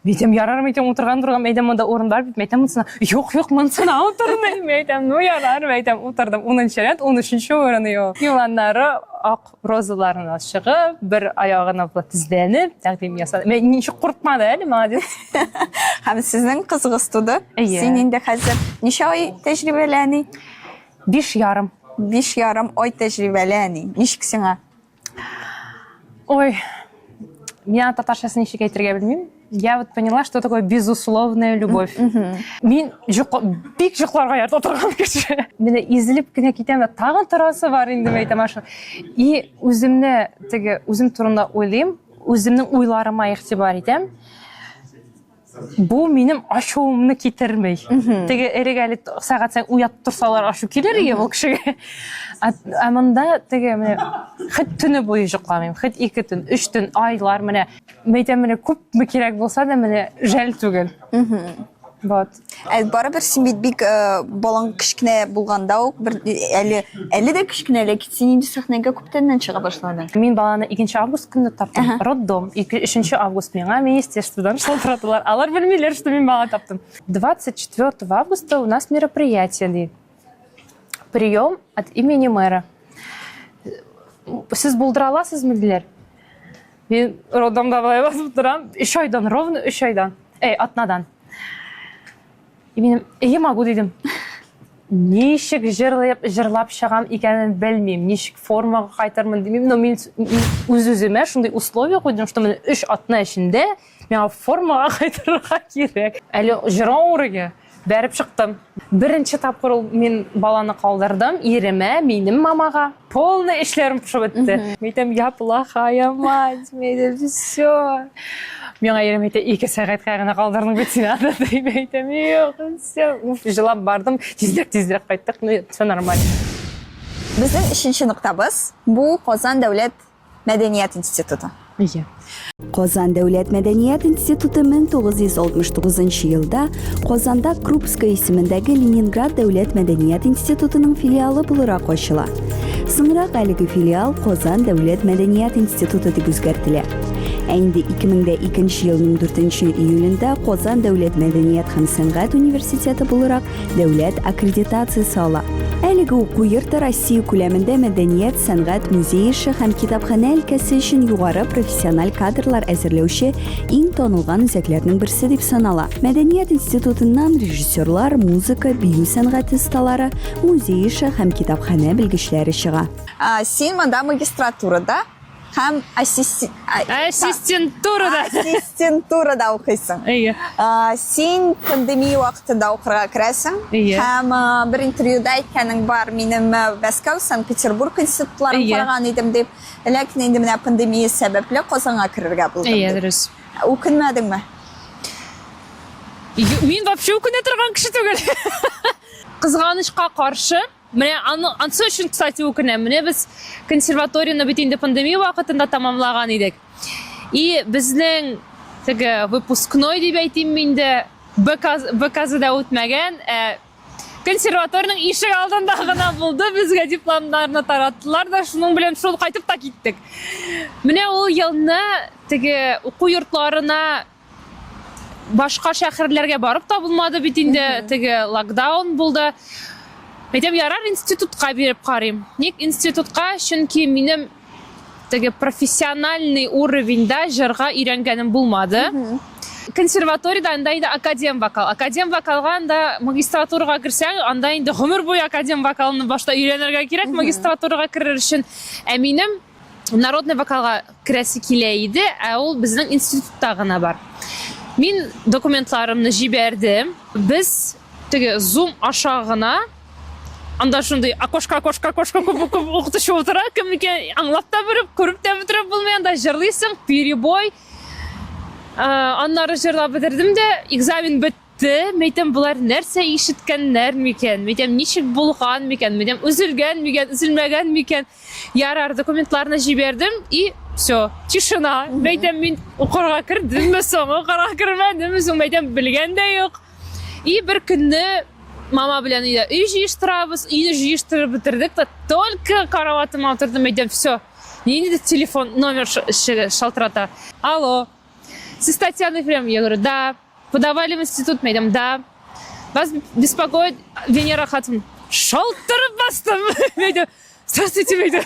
Әйтәм, ярар, әйтәм, утырган торган, әйтәм, монда урын бар бит, әйтәм, монысына. Юк, юк, монысына утырмыйм, әйтәм, ну ярар, әйтәм, утырдым. 10 ряд, 13 урын юк. Юланнары ак розаларына чыгып, бер аягына була тезләнеп, тәкъдим ясады. Мен ничек куркмады әле, молодец. Һәм сезнең кызыгыз туды. Әйе. Син инде хәзер ничә ай тәҗрибәле әни? 5,5. 5,5 ай тәҗрибәле әни. Ничек сиңа? Ой, мин татарчасын ничек әйтергә белмим. Я вот поняла, что такое безусловная любовь. Мин бик йокларга ярата торган кеше. Менә изелеп кенә китәм дә тагын торасы бар инде әйтәм ашы. И үземне теге үзем турында уйлыйм, үземнең уйларыма игътибар итәм. Бу минем ачуымны китерми. Теге элек әле сәгать саен уятып торсалар ачу килер иде ул кешегә. Ә монда теге менә хет төне буе йокламыйм, хет ике төн, өч төн, айлар менә. Мәйтәм менә күпме кирәк булса да менә жәл түгел. Вот. Ә барыбер син бит бик э, балаң кечкенә булганда ук бер әле әле дә кечкенә, ләкин син инде сәхнәгә күптәннән чыга башладың. Мин баланы 2 август көнне таптым. Роддом. 3 август миңа министерстводан шалтыраталар. Алар белмиләр, что мин бала таптым. 24 августа у нас мероприятие, ди. Прием от имени мэра. Сез булдыра аласызмы, диләр. Мин роддомда болай басып торам. 3 айдан, ровно 3 айдан. Эй, атнадан. И минем, әйе, могу, дидем. Ничек җырлап, җырлап чыгам икәнен белмим, ничек формага кайтырмын димим, но мин үз-үземә шундый условия куйдым, что менә 3 атна эчендә миңа формага кайтырга кирәк. Әле җыр авыр бәреп чыктым. Беренче тапкыр ул мин баланы калдырдым иремә, минем мамага. Полный эшләрем пошып бетте. Мин әйтәм, я плохая мать, мин әйтәм, все. Миңа ирем әйтә, ике сәгатькә генә калдырдың бит син аны, дип әйтәм, юк, все. Уф, җылап бардым, тизрәк, тизрәк кайттык, ну, все нормально. Безнең өченче ноктабыз бу Казан дәүләт мәдәният институты. Әйе. Казан дәүләт мәдәният институты 1969 елда Казанда Крупская исемендәге Ленинград дәүләт мәдәният институтының филиалы буларак ачыла. Соңрак әлеге филиал Казан дәүләт мәдәният институты дип үзгәртелә. Ә инде 2002 елның 4 июлендә Казан дәүләт мәдәният һәм сәнгать университеты буларак дәүләт аккредитациясе ала. Әлеге уку йорты Россия күләмендә мәдәният, сәнгать, музей эше һәм китапханә өлкәсе өчен югары профессиональ кадрлар әзерләүче иң танылган үзәкләрнең берсе дип санала. Мәдәният институтыннан режиссерлар, музыка, бию сәнгате осталары, музей эше һәм китапханә белгечләре чыга. Син монда магистратурада һәм ассистентурада ассистентурада укыйсың. Әйе. Син пандемия вакытында укырга керәсең. Әйе. Һәм бер интервьюда әйткәнең бар, минем Мәскәү, Санкт-Петербург институтларын караган идем дип. Ләкин инде менә пандемия сәбәпле Казанга керергә булдым. Әйе, дөрес. Үкенмәдеңме? Мин вообще үкенә торган кеше түгел. Кызганычка каршы, менә аны ансы өчен, кстати, үкенәм. Менә без консерваторияне бит инде пандемия вакытында тамамлаган идек. И безнең теге выпускной дип әйтим инде, БКЗда үтмәгән, ә консерваториянең ишек алдында гына булды, безгә дипломнарны тараттылар да, шуның белән шул кайтып та киттек. Менә ул елны теге уку йортларына. Башка шәһәрләргә барып та булмады бит инде, теге локдаун булды. Әйтәм, ярар, институтка биреп карыйм. Ник институтка? Чөнки минем теге профессиональный уровеньда җырга өйрәнгәнем булмады. Консерваториядә анда инде академ вокал. Академ вокалга анда магистратурага керсәң, анда инде гомер буе академ вокалны башта өйрәнергә кирәк магистратурага керер өчен. Ә минем народный вокалга керәсе килә иде, ә ул безнең институтта гына бар. Мин документларымны җибәрдем. Без теге Zoom аша гына анда шундый окошко, окошко, окошко күп күп укытучы утыра, кем икән аңлап та биреп, күреп тә бетереп булмый, анда җырлыйсың, перебой. Аннары җырлап бетердем дә, экзамен бетте. Мәйтәм, болар нәрсә ишеткәннәр микән? Мәйтәм, ничек булган микән? Мәйтәм, өзелгән микән, өзелмәгән микән? Ярар, документларны җибәрдем и все, тишина. Мәйтәм, мин укырга кердемме соң, укырга кермәдемме соң, мәйтәм, белгән дә юк. И бер көнне мама белән өйдә өй җыештырабыз, өйне җыештырып бетердек тә, только караватыма утырдым, әйтәм, все. Ниндидер телефон номер шалтырата. Алло, сез Татьяна Ефремова? Я говорю, да. Подавали в институт, мәйтәм, да. Вас беспокоит Венера Хатым. Шалтырып бастым. Мәйтәм, здравствуйте, мәйтәм.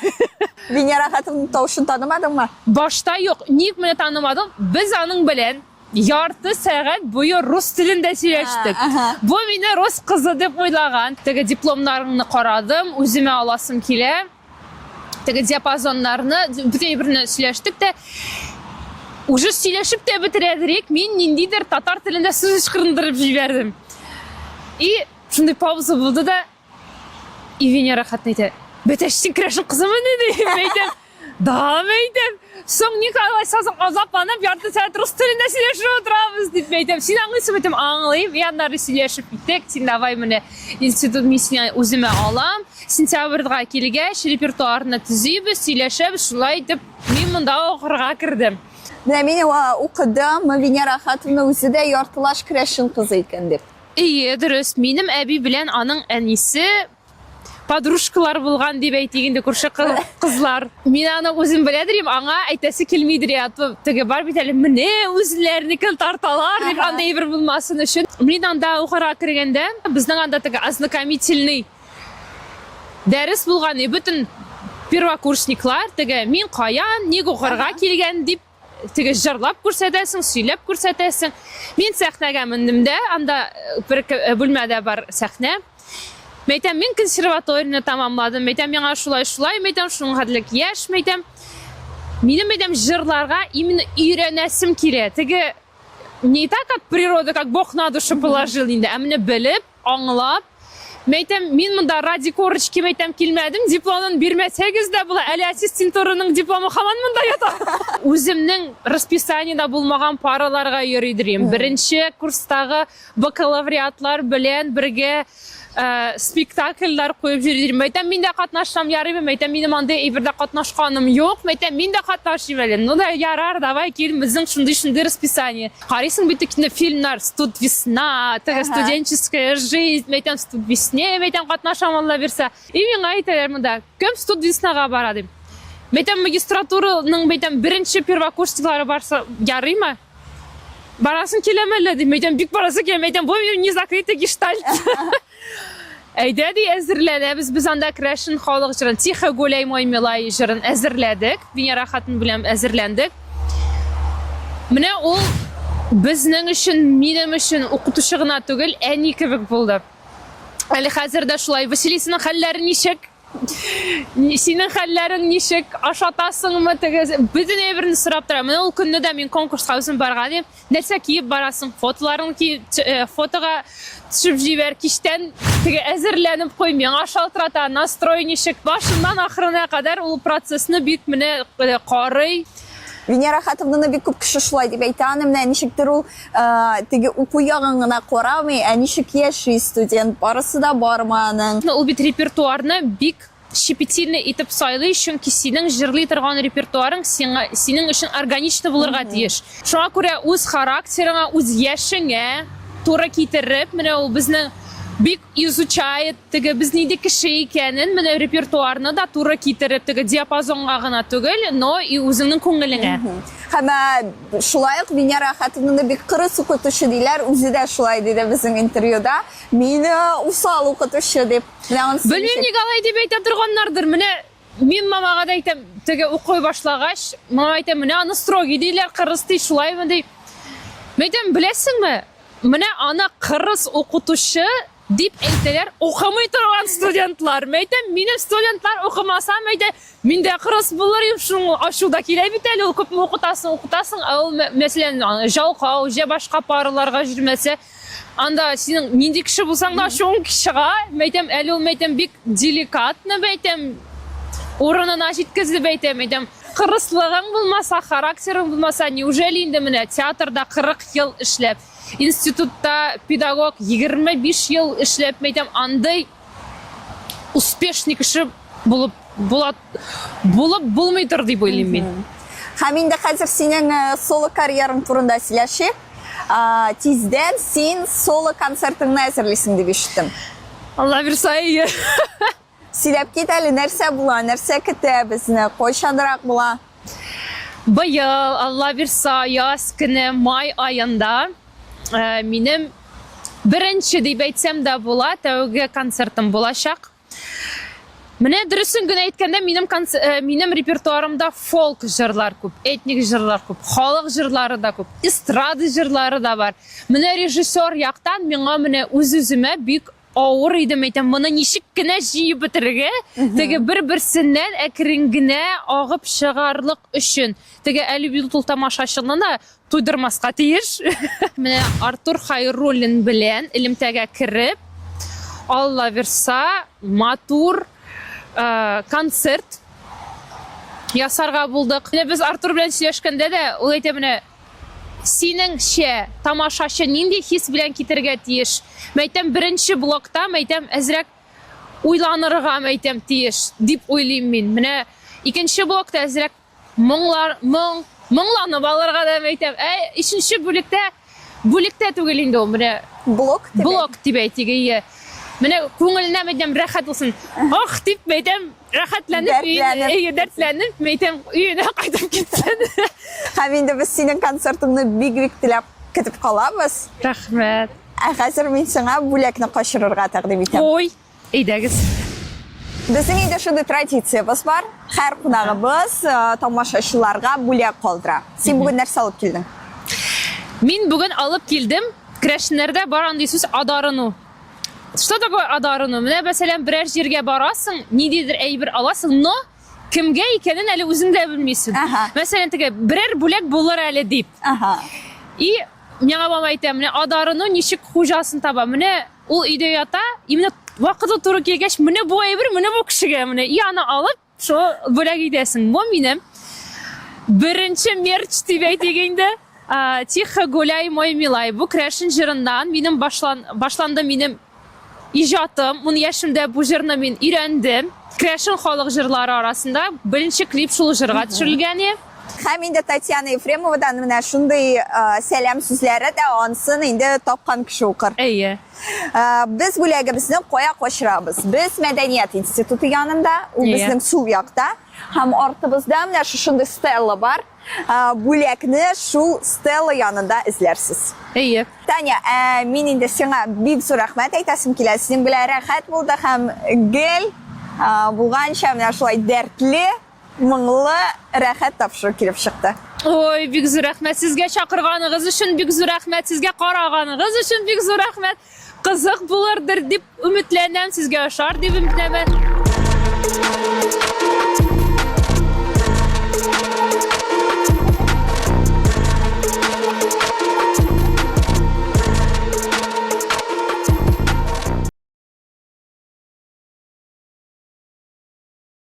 Венера Хатымның тавышын танымадыңмы? Башта юк. Ник менә танымадым? Без аның белән ярты сәгать буе рус телендә сөйләштек. Бу мине рус кызы дип уйлаган. Теге дипломнарыңны карадым, үземә аласым килә. Теге диапазоннарны, бөтен берне сөйләштек тә, уже сөйләшеп тә бетерәдерек, мин ниндидер татар телендә сүз ычкырындырып җибәрдем. И шундый пауза булды да, И Венера хатын әйтә, бәтәч, син керәшен кызымыни, ди. Мин әйтәм, да, мин әйтәм. Соң ник алай сазың азапланып, ярты сәгать рус телендә сөйләшеп утырабыз, дип мин әйтәм. Син аңлыйсың, әйтәм, аңлыйм. И аннары сөйләшеп киттек. Син давай менә институт мин сине үземә алам. Сентябрьгә килгәч, репертуарны төзибез, сөйләшәбез. Шулай итеп, мин монда укырга кердем. Менә мин укыдым, Венера Ахатовна үзе дә яртылаш керәшен кызы икән дип. Әйе, дөрес. Минем әби белән аның әнисе подружкалар булган дип әйтик инде, күрше кызлар. Мин аны үзем беләдер идем, аңа әйтәсе килмидер я, то теге бар бит әле, менә үзләренекен тарталар дип, андый әйбер булмасын өчен. Мин анда укырга кергәндә, безнең анда теге ознакомительный дәрес булган, и бөтен первокурсниклар теге мин каян, ник укырга килгән дип теге җырлап күрсәтәсең, сөйләп күрсәтәсең. Мин сәхнәгә мендем дә, анда э, бер э, бүлмәдә бар сәхнә. Мәйтәм, мин консерваторияне тәмамладым. Мәйтәм, миңа шулай шулай, мәйтәм, шуның хәтлек яшь, мәйтәм. Минем мәйтәм җырларга именно өйрәнәсем килә. Теге не так, как природа, как Бог на душу положил инде, ә менә белеп, аңлап, мәйтәм, мин монда ради корочки, мәйтәм, килмәдем, дипломын бирмәсәгез дә була, әле ассистентураның дипломы һаман монда ята. Үземнең расписаниедә булмаган параларга йөридер идем. Беренче курстагы бакалавриатлар белән бергә э, спектакльләр куеп йөри идем. Мәйтәм, мин дә катнашсам ярыймы? Мәйтәм, минем андый әйбердә катнашканым юк. Мәйтәм, мин дә катнашыйм әле. Ну да ярар, давай кил, безнең шундый-шундый расписание. Карыйсың бит инде фильмнар, Студ весна, теге студенческая жизнь, мәйтәм, Студ весне, мәйтәм, катнашам Алла бирсә. И миңа әйтәләр монда, кем Студ веснага бара дип. Мәйтәм, магистратураның, мәйтәм, беренче первокурсниклары барса, ярыймы? Барасың киләме әллә дим, мәйтәм, бик барасы килә, мәйтәм, бу минем не закрытый гештальт. Әйдә ди, әзерләнәбез. Без анда керәшен халык җырын, Тихо гуляй, мой милай җырын әзерләдек. Венера хатын белән әзерләндек. Менә ул безнең өчен, минем өчен укытучы гына түгел, әни кебек булды. Әле хәзер дә шулай. Василисаның хәлләре ничек? Синең хәлләрең ничек? Ашатасыңмы? Теге бөтен әйберне сорап тора. Менә ул көнне дә мин конкурска үзем барган идем. Нәрсә киеп барасың? Фотоларың ки, э, фотога төшеп җибәр. Кичтән теге әзерләнеп куй, миңа шалтырата, настрой ничек? Башыннан ахырына кадәр ул процессны бик менә э, карый. Венера Хатовнаны бик күп кеше шулай дип әйтә. Аны менә ничектер ул э, теге уку ягын гына карамый, ә ничек яши студент, барысы да бармы аның. Ул бит репертуарны бик щепетильно итеп сайлый, чөнки синең җырлый торган репертуарың сиңа синең өчен органично булырга тиеш. Шуңа күрә үз характерыңа, үз яшеңә туры китереп, менә ул безнең бик изучает теге без нинди кеше икәнен, менә репертуарны да туры китереп, теге диапазонга гына түгел, но и үзеңнең күңелеңә. Һәм э, шулай ук Венера Әхәтовнаны бик кырыс укытучы диләр, үзе дә шулай диде безнең интервьюда. Мин э, усал укытучы дип. Менә анысы Белмим, ничек? ник алай дип әйтә торганнардыр. Менә мин мамага да әйтәм, теге укый башлагач, мама әйтә, менә аны строгий диләр, кырыс ди, шулаймы ди. Мин әйтәм, беләсеңме, менә аны кырыс укытучы дип әйтәләр укымый торган студентлар. Мин әйтәм, минем студентлар укымаса, мин әйтәм, мин дә кырыс булыр идем, шуның ачу да килә бит әле, ул күпме укытасың, укытасың, ә ул, мәсәлән, жалкау, җә башка параларга йөрмәсә, анда синең нинди кеше булсаң да ачуың чыга. Мин әйтәм, әле ул, мин әйтәм, бик деликатно, мин әйтәм, урынына җиткезеп әйтәм, әйтәм, кырыслыгың булмаса, характерың булмаса, неужели инде менә театрда 40 ел эшләп, Институтта педагог 25 ел эшләп, мәйтәм, андый успешный кеше булып була булып булмыйдыр дип уйлыйм мин. Һәм инде хәзер синең э, соло карьераң турында сөйләшик. Тиздән син соло концертыңны әзерлисең дип ишеттем. Алла бирса, әйе. Сөйләп кит әле, нәрсә була, нәрсә көтә безне, кайчанрак була? Быел, Алла бирса, яз көне, май аенда э, минем беренче дип әйтсәм дә була, тәүге концертым булачак. Менә дөресен генә әйткәндә, минем э, минем репертуарымда фолк җырлар күп, этник җырлар күп, халык җырлары да күп, эстрада җырлары да бар. Менә режиссер яктан миңа менә үз-үземә бик авыр иде, әйтәм, моны ничек кенә җыеп бетерергә, теге бер-берсеннән әкрен генә агып чыгарлык өчен. Теге әле бит ул тамашачыны да туйдырмаска тиеш. Менә Артур Хайруллин белән элемтәгә кереп, Алла бирса, матур э, концерт ясарга булдык. Менә без Артур белән сөйләшкәндә дә, ул әйтә менә Синеңчә, тамашачы нинди хис белән китергә тиеш? Мәйтәм, беренче блокта, мәйтәм, әзрәк уйланырга, мәйтәм, тиеш, дип уйлыйм мин. Менә икенче блокта әзрәк моңлар, моң, моңланып алырга да, мәйтәм. Ә өченче бүлектә, бүлектә түгел инде ул, менә Блок дип. Блок дип әйтик, әйе. Менә күңеленә, мәйтәм, рәхәт булсын. Ах, дип, мәйтәм, Рәхәтләнеп, Дәртләнеп. Әйе, дәртләнеп, мәйтәм, өенә кайтып китсен. Һәм инде без синең концертыңны бик-бик теләп көтеп калабыз. Рәхмәт. Ә хәзер мин сиңа бүләкне качырырга тәкъдим итәм. Ой, әйдәгез. Безнең инде шундый традициябез бар. Һәр кунагыбыз э, тамашачыларга бүләк калдыра. Син бүген нәрсә алып килдең? Мин бүген алып килдем. Керәшеннәрдә бар андый сүз адарыну. Что такое адарыну? Менә, мәсәлән, берәр җиргә барасың, ниндидер әйбер аласың, но кемгә икәнен әле үзең дә белмисең. Ага. Мәсәлән, теге берәр бүләк булыр әле дип. Ага. И миңа мама әйтә, менә адарыну ничек хуҗасын таба. Менә ул өйдә ята, и менә вакыты туры килгәч, менә бу әйбер, менә бу кешегә, менә и аны алып, Шул бүләк итәсең. Бу минем беренче мерч дип әйтик инде. Тихо гуляй, мой милай. Бу крәшен җырыннан минем башлан, башланды минем иҗатым. Ун яшемдә бу җырны мин өйрәндем. Крәшен халык җырлары арасында беренче клип шул җырга төшерелгән. Һәм инде Татьяна Ефремовадан менә шундый сәлам сүзләре дә ансын инде тапкан кеше укыр. Әйе. Без бүләгебезне кая качырабыз? Без Мәдәният институты янында, ул безнең сул якта. Һәм артыбызда менә шушындый стелла бар. Бүләкне шул стелла янында эзләрсез. Әйе. Таня, ә, мин инде сиңа бик зур рәхмәт әйтәсем килә. Синең белән рәхәт булды һәм гел булганча менә шулай дәртле Моңлы, рәхәт тапшыру килеп чыкты. Ой, бик зур рәхмәт сезгә чакырганыгыз өчен, бик зур рәхмәт сезгә караганыгыз өчен, бик зур рәхмәт. Кызык булырдыр дип өметләнәм, сезгә ошар дип өметләнәм.